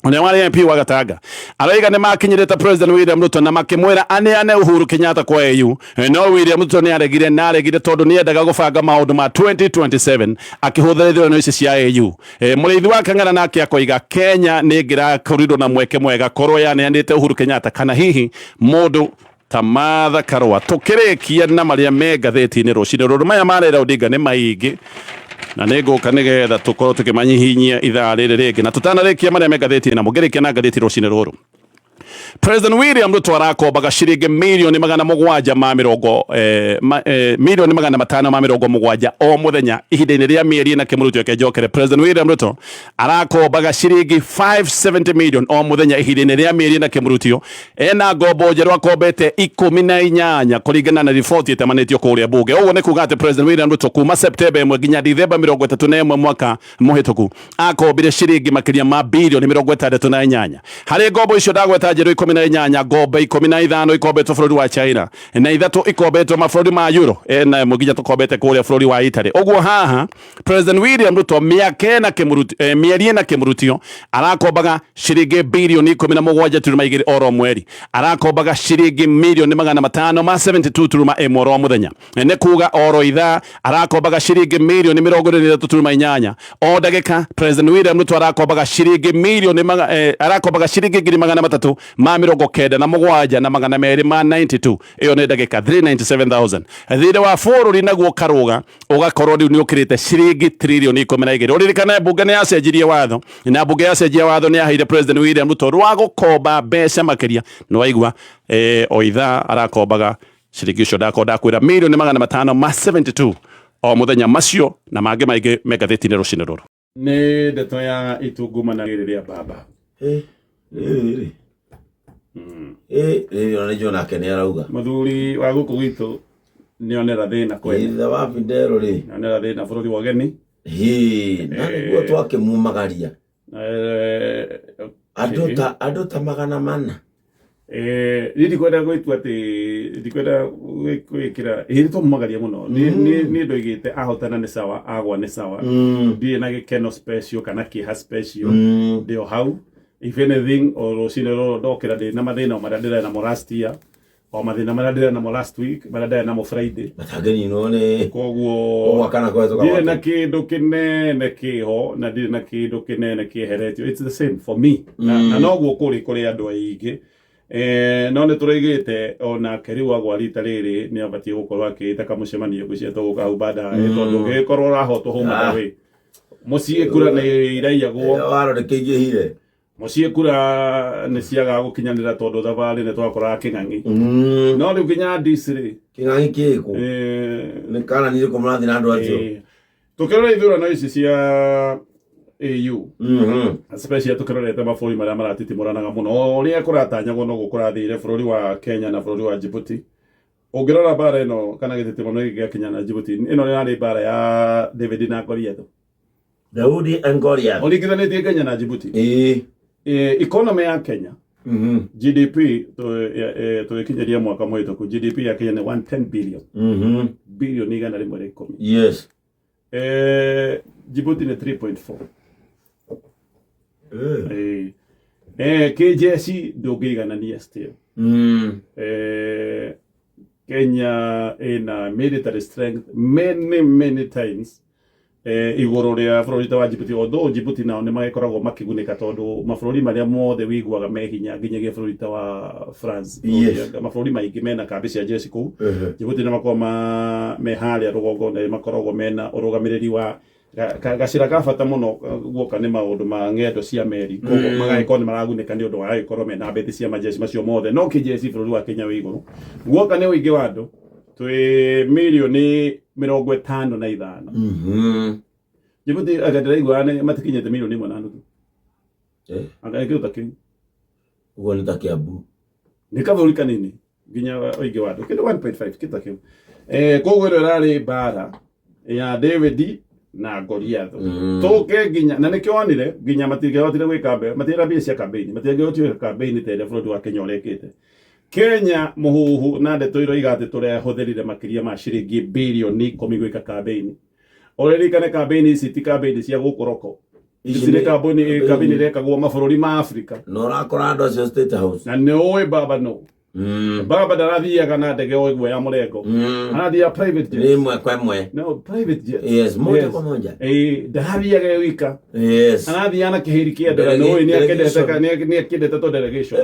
[SPEAKER 2] ũrĩa warĩ MP wa Gatanga aroiga nĩ makinyĩrĩte President William Ruto na makĩmwĩra aneane Uhuru Kenyatta kwa AU, no William Ruto nĩ aregire, na aregire tondũ nĩ endaga gũbanga maũndũ ma 2027 akĩhũthĩra ithurano ici cia AU. Mũrĩithi wa Kang'ara nake akoiga Kenya nĩ ĩngĩrakorirwo na mweke mwega korwo yaneanĩte Uhuru Kenyatta kana hihi mũndũ ta Martha Karua. Tũkĩrĩkia na marĩa me ngathĩti-inĩ rũcinĩ rũrũ, maya ma Raila Odinga nĩ maingĩ na nĩ ngũka nĩgetha tũkorwo tũkĩmanyihinyia ithaa rĩrĩ rĩngĩ, na tũtanarĩkia marĩa me ngathĩti-inĩ na mũngĩrĩkia na ngathĩti rũcinĩ rũrũ. President William Ruto arakombaga ciringi milioni 700 ma mĩrongo milioni 570 o mũthenya ihinda-inĩ rĩa mĩeri ĩna kĩmũrutio ke njokere. President William Ruto arakombaga ciringi 570 million o mũthenya ihinda-inĩ rĩa mĩeri ĩna kĩmũrutio. Ena ngombo njerũ akombete 18 kũringana na riboti ĩtamanĩtio kũrĩa mbunge. Ũguo nĩ kuga atĩ President William Ruto kuma Septemba 1 nginya Dithemba 31 mwaka mũhĩtũku akombire ciringi makĩria ma bilioni 68. Harĩ ngombo icio ndagweta njerũ 18, ngombo 15 ikombetwo bũrũri wa China na 3 ikombetwo mabũrũri ma Euro, na ĩmwe nginya tũkombete kũrĩa bũrũri wa Italy. Ũguo haha President William Ruto mĩaka ĩna kĩmũrutio, mĩeri ĩna kĩmũrutio arakombaga ciringi bilioni 17.2 oro mweri, arakombaga ciringi milioni 572.1 oro mũthenya. Nĩ kuga oro ithaa arakombaga ciringi milioni 23.8 o ndagĩka. President William Ruto arakombaga ciringi milioni arakombaga ciringi 397,292 ĩyo nĩ ndagĩka 397,000. Thirĩ wa bũrũri naguo karũga ũgakorwo rĩu nĩ ũkĩrĩte ciringi tririoni 12. Ũririkane mbunge nĩ yacenjirie watho, na mbunge yacenjia watho nĩ yaheire President William Ruto rwa gũkomba mbeca makĩria. Nĩ waigua, o ithaa arakombaga ciringi ũcio ndakorwo ndakwĩra milioni 572 o mũthenya. Macio na mangĩ maingĩ me ngathĩti-inĩ rũcinĩ rũrũ. Nĩ ndeto ya itungumana rĩrĩ rĩa baba.
[SPEAKER 3] Rĩrĩ. Rĩrĩ ona nĩnjũĩ nake nĩ arauga.
[SPEAKER 2] Mũthuri wa gũkũ gwitũ nĩonera thĩna kwene.
[SPEAKER 3] Ithe wa Fidel rĩ.
[SPEAKER 2] Nĩonera thĩna bũrũri wa ũgeni.
[SPEAKER 3] Hĩ, na nĩguo twakĩmumagaria. Andũ ta 400.
[SPEAKER 2] Niĩ ndikwenda gwĩtua atĩ ndikwenda gwĩkĩra ĩĩ nĩtwamumagaria mũno. Niĩ ndoigĩte ahotana nĩ sawa, agwa nĩ sawa. Ndirĩ na gĩkeno special kana kĩeha special. Ndĩ o hau. If anything, o rũcinĩ rũrũ ndokĩra ndĩ na mathĩna o marĩa ndĩrarĩ namo last year, o mathĩna marĩa ndĩrarĩ namo last week, marĩa ndĩrarĩ namo Friday.
[SPEAKER 3] Matangĩninwo nĩ
[SPEAKER 2] Koguo
[SPEAKER 3] gwaka na kũhetũka
[SPEAKER 2] ndirĩ na
[SPEAKER 3] gwake.
[SPEAKER 2] kĩndũ kĩnene kĩho na ndirĩ na kĩndũ kĩnene kĩeheretio. It's the same for me. Na noguo kũrĩ kũrĩ andũ aingĩ. No nä tå raigä te onake rä u agwa rita rä rä nä abatiä gå korwo akä tä ka må cemanio ngwä cia tå gå ka hau baadaye tondå gä korwo rahotwo homa wä må ciä kura nä iraiyagwo.
[SPEAKER 3] Waro nä kä ingä hire.
[SPEAKER 2] Må kura nä ciagaga gå kinyanä ra tondå thabarä nä twakoraga kä ng'ang'i. No rä u nginya ndicirä.
[SPEAKER 3] Kä ng'ang'i kä kå nä kana nä kå må rathiä na andå acio.
[SPEAKER 2] Tå kä rora ithurano ici cia AU, especially tukirorete mabũrũri marĩa maratitimũranaga mũno o ũrĩa kũratanyagwo noguo kũrathire bũrũri wa Kenya na bũrũri wa Djibouti. Ũngĩrora mbara ĩno kana gĩtitimũrano gĩkĩ gĩakinya na Djibouti, ĩno ĩrarĩ mbara ya David na Goliath.
[SPEAKER 3] Daudi and Goliath.
[SPEAKER 2] Ũringithanĩtie Kenya na Djibouti, economy ya Kenya, GDP, tũgĩkinyĩria mwaka mũhĩtũku GDP ya Kenya nĩ 110 billion, bilioni 110. Djibouti nĩ 3.4. Kĩjeshi ndũngĩiganania still. Kenya ina military strength many many times igũrũ rĩa bũrũri ta wa Djibouti, although Djibouti nao nĩ magĩkoragwo makĩgunĩka tondũ mabũrũri marĩa mothe wĩiguaga me hinya nginyagia bũrũri ta wa France, mabũrũri maingĩ mena kambĩ cia jeshi kũu. Djibouti nĩ makoragwo me harĩa rũgongo na makoragwo mena ũrũgamĩrĩri wa gacĩra ga bata mũno guoka nĩ maũndũ ma ng'endo cia meri, koguo magagĩkorwo nĩ maragunĩka nĩ ũndũ wa gũgĩkorwo mena mbeti cia majeshi macio mothe. No kĩjeshi bũrũri wa Kenya wĩ igũrũ. Guoka nĩ ũingĩ wa andũ, twĩ mirioni 55. Djibouti anga ndĩraigua nĩ matikinyĩte mirioni 1.5. Anga kĩndũ ta kĩu.
[SPEAKER 3] Ũguo nĩ ta Kiambu.
[SPEAKER 2] Nĩ kabũrũri kanini nginya ũingĩ wa andũ kĩndũ 1.5, kĩndũ ta kĩu. Koguo ĩno ĩrarĩ mbara ya David na Goliath. Tũke nginya na nĩkĩo wonire nginya matingĩhotire gwĩka matirĩ mbia cia campaign, matingĩhotire gwĩka campaign ta ĩrĩa bũrũri wa Kenya ũrekĩte. Kenya mũhuhu na ndeto iroiga atĩ tũrehũthĩrire makĩria ma ciringi bilioni 10 gwĩka campaign. Ũririkane campaign ici ti campaign cia gũkũ roko. Ici nĩ campaign irekagwo mabũrũri ma Afrika.
[SPEAKER 3] Na ũrakora andũ acio State House.
[SPEAKER 2] Na nĩ ũĩ baba no. Baba ndarathiaga na ndege o ĩguo ya mũrengo. Arathiaga private jet.
[SPEAKER 3] Nĩ ĩmwe kwa ĩmwe.
[SPEAKER 2] No, private jet.
[SPEAKER 3] Yes, moja kwa moja.
[SPEAKER 2] Ndarathiaga e wika. Arathiaga na kĩhĩri kĩa ndege. Nĩ ũĩ nĩ akĩendete to delegation.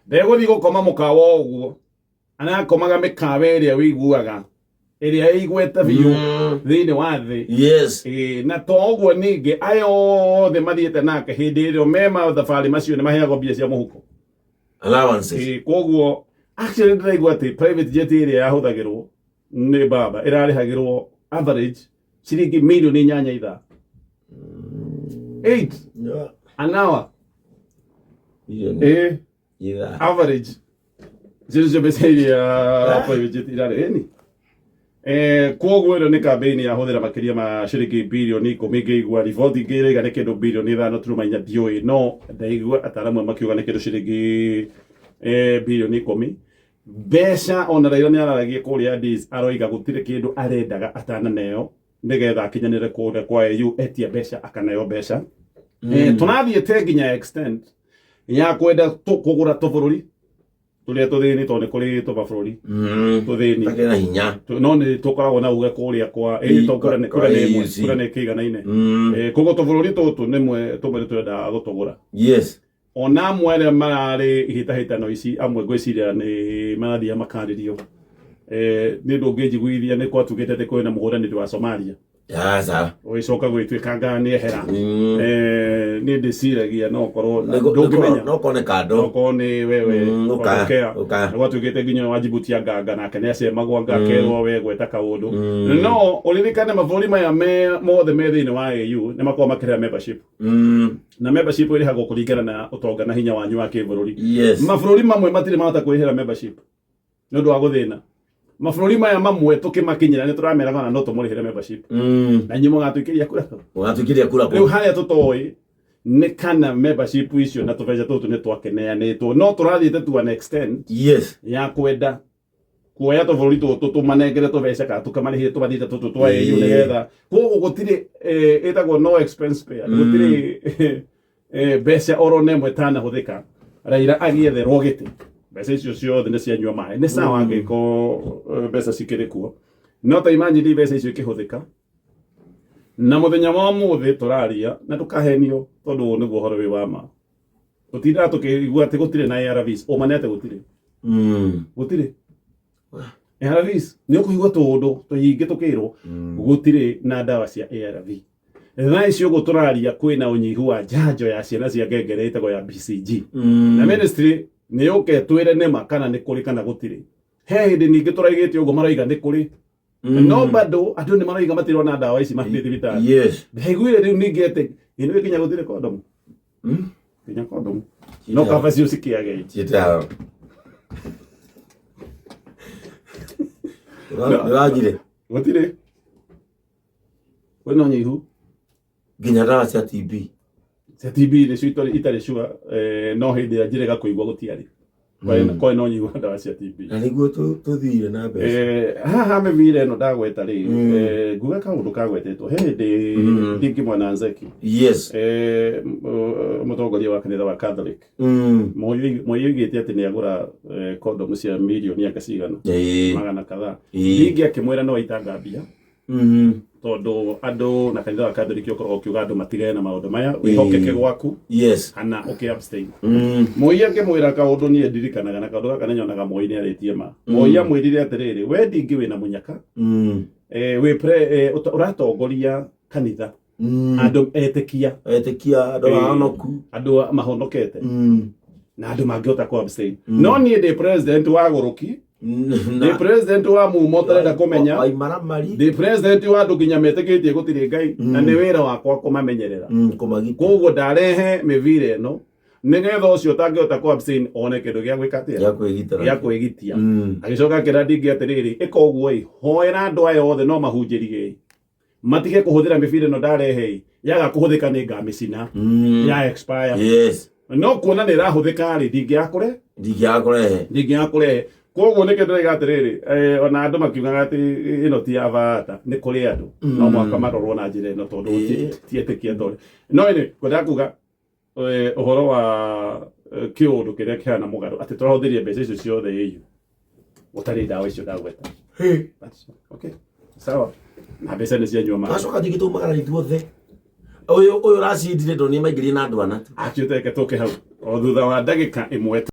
[SPEAKER 2] Ndegũthiĩ gũkoma mũkawa o ũguo. Arakomaga mĩkawa ĩrĩa wĩiguaga ĩrĩa ĩigwete biũ thĩinĩ wa thĩ. Na to ũguo ningĩ aya othe mathiĩte nake hĩndĩ ĩrĩa me mathabarĩ macio nĩ maheagwo mbia cia mũhuko.
[SPEAKER 3] Allowances.
[SPEAKER 2] Koguo actually ndĩraigua atĩ private jet ĩrĩa yahũthagĩrwo nĩ baba ĩrarĩhagĩrwo average ciringi mirioni 8 ithaa. 8 an hour.
[SPEAKER 3] Milioni ithaa.
[SPEAKER 2] Average. Icio nĩcio mbeca iria private jet irarĩ. Ĩni. Koguo ĩno nĩ campaign yahũthĩra makĩria ma ciringi bilioni 10. Ngĩigua riboti ingĩ ĩraiga nĩ kĩndũ bilioni 5.4, ndiũĩ, no ndaigua ataaramu makiuga nĩ kĩndũ ciringi bilioni 10 mbeca. Ona Raila nĩ araragia kũrĩa Addis, aroiga gũtirĩ kĩndũ arendaga atananeo nĩgetha akinyanĩre kũrĩa kwa AU, etia mbeca akaneo mbeca. Tũrathiĩte nginya extent ya kwenda kũgũra tũbũrũri tũrĩa tũthĩni, tondũ nĩ kũrĩ tũmabũrũri tũthĩni
[SPEAKER 3] Takĩrĩ na hinya.
[SPEAKER 2] No nĩ tũkoragwo na uge kũrĩa kwa to kũrĩa nĩ
[SPEAKER 3] Kwa
[SPEAKER 2] kũrĩa nĩ ĩmwe,
[SPEAKER 3] AUC.
[SPEAKER 2] kũrĩa nĩ kĩiganaine. Koguo tũbũrũri tũtũ nĩmwe tũmwe nĩ tũrendaga gũtũgũra. Ona amwe arĩa mararĩ ihĩtahĩtano ici, amwe ngwĩciria nĩ marathiĩ makarĩrio. Nĩ ndũngĩnjiguithia nĩ gwatuĩkĩte atĩ kwĩna mũhũranĩri wa Somalia
[SPEAKER 3] Sasa.
[SPEAKER 2] ũgĩcoka gwĩtuĩka nĩ ehera. Nĩ ndĩciragia no korwo ndũngĩmenya.
[SPEAKER 3] No kone kando.
[SPEAKER 2] No korwo nĩ wewe
[SPEAKER 3] Ũka.
[SPEAKER 2] ũkea.
[SPEAKER 3] Ũka.
[SPEAKER 2] Nĩ gwatuĩkĩte nginya wa Djibouti anganga nake nĩ acemagwo anga akerwo we gweta kaũndũ. No ũririkane mabũrũri maya mothe me thĩinĩ wa AU nĩ makoragwo makĩrĩha membership. Na membership ĩrĩhagwo kũringana na ũtonga na hinya wanyu wa kĩbũrũri. Mabũrũri mamwe matirĩ mahota kwĩrĩhĩra membership nĩ ũndũ wa gũthĩna. Mabũrũri maya mamwe tũkĩmakinyĩra nĩ tũrameraga ona no tũmũrĩhĩre membership. Na inyuĩ mũgatũikĩria kura.
[SPEAKER 3] Ũgatũikĩria kura
[SPEAKER 2] Rĩu harĩa tũtoĩ nĩ kana membership icio na tũbeca tũtũ nĩ twakeneanĩtwo, no tũrathiĩte to an extent ya kwenda kuoya tũbũrũri tũtũ tũmanengere tũbeca kana tũkamarĩhĩre tũmathiĩte tũtũ twa AU nĩgetha koguo gũtirĩ ĩtagwo no expense spared. Gũtirĩ mbeca oro na ĩmwe ĩtanahũthĩka Raila agĩetherwo gĩtĩ. Mbeca icio ciothe nĩ cianyua maĩ. Nĩ sawa angĩkorwo mbeca cikĩrĩ kuo, no ta imagine mbeca icio ikĩhũthĩka na mũthenya wa ũmũthĩ tũraria, na ndũkahenio tondũ ũyũ nĩguo ũhoro wĩ wa ma. Tũtindaga tũkĩigua atĩ gũtirĩ na ARVs, ũma nĩ atĩ gũtirĩ. Gũtirĩ ARVs. Nĩ ũkũigua tũũndũ tũingĩ tũkĩrwo gũtirĩ na ndawa cia ARV. Thaa ici ũguo tũraria, kwĩna ũnyihu wa njanjo ya ciana cia ngengere ĩtagwo ya BCG, na ministry nĩ yũke twĩre nĩma kana nĩ kũrĩ kana gũtirĩ. He hĩndĩ ningĩ tũraigĩte ũguo maraiga nĩ kũrĩ, no bado andũ nĩ maraiga matirona ndawa ici mathiĩ thibitarĩ. Ndaiguire rĩu ningĩ atĩ ĩno nginya gũtirĩ kondomu, nginya kondomu no kaba cio cikĩage.
[SPEAKER 3] Chitao. Ndĩranjire.
[SPEAKER 2] Gũtirĩ, kwĩna ũnyihu.
[SPEAKER 3] Nginya ndawa cia TB.
[SPEAKER 2] Cia TB nĩcio itarĩ sure, no hĩndĩ ĩrĩa njĩrĩga kũigua gũtiarĩ. Kwarĩ na ũnyihu wa ndawa cia TB.
[SPEAKER 3] Na nĩguo tũthire na mbeca.
[SPEAKER 2] Haha mĩbira ĩno ndagweta rĩ, nguga kaũndũ kagwetetwo he hĩndĩ ndingĩ Nzeki, mũtongoria wa kanitha wa Catholic, Moi oigĩte atĩ nĩ agũra kondomu cia mirioni anga cigana, magana kadhaa. Ningĩ akĩmwĩra no aitanga mbia, tondũ andũ na kanitha wa Catholic ũkoragwo ũkiuga andũ matigane na maũndũ maya, wĩhokeke gwaku kana ũkĩ abstain. Moi akĩmwĩra kaũndũ niĩ ndirikanaga, na kaũndũ gaka nĩnyonaga Moi nĩ arĩtie ma. Moi amwĩrire atĩrĩrĩ, we ndingĩ wĩna mũnyaka, wĩ ũratongoria kanitha, andũ etĩkia,
[SPEAKER 3] Etĩkia, andũ ahonoku.
[SPEAKER 2] Andũ mahonokete na andũ mangĩhota ku abstain. No niĩ ndĩ president wa gũrũki, ndĩ president wa mumo ũtarenda kũmenya,
[SPEAKER 3] Waimaramari.
[SPEAKER 2] Ndĩ president wa andũ nginya metĩkĩtie gũtirĩ Ngai, na nĩ wĩra wakwa kũmamenyerera.
[SPEAKER 3] Kũmagita.
[SPEAKER 2] Koguo ndarehe mĩbira ĩno nĩgetha ũcio ũtangĩhota ku abstain one kĩndũ gĩa gwĩka atĩa?
[SPEAKER 3] Gĩa kwĩgitĩra.
[SPEAKER 2] Gĩa kwĩgitia. Agĩcoka akĩra ndingĩ atĩrĩrĩ, ĩka ũguo ĩ, hoera andũ aya othe no mahunjĩrie ĩ, matige kũhũthĩra mĩbira ĩno ndarehe ĩ, yaga kũhũthĩka nĩ ngamĩcina, ya expire. No kuona nĩ ĩrahũthĩka rĩ, ndingĩakũre
[SPEAKER 3] Ndingĩaga kũrehe.
[SPEAKER 2] Ndingĩakũrehe. Koguo nĩkĩo ndĩraiga atĩrĩrĩ, ona andũ makiugaga atĩ ĩno ti ya bata, nĩ kũrĩ andũ no mũhaka marorwo na njĩra ĩno, tondũ ti etĩkia tondũ no ĩnĩ ngwendaga kuga, ũhoro wa kĩũndũ kĩrĩa kĩhana mũgarũ atĩ tũrahũthĩria mbeca icio ciothe ĩyu gũtarĩ ndawa icio ndagweta. Okay, sawa, na mbeca nĩ cianyua maĩ.
[SPEAKER 3] Twacoka ningĩ twaumagara ithuothe. Ũyũ ũracindire ndonire maingĩrie na andũ ana tu.
[SPEAKER 2] Akiũteke tũke hau o thutha wa ndagĩka 1.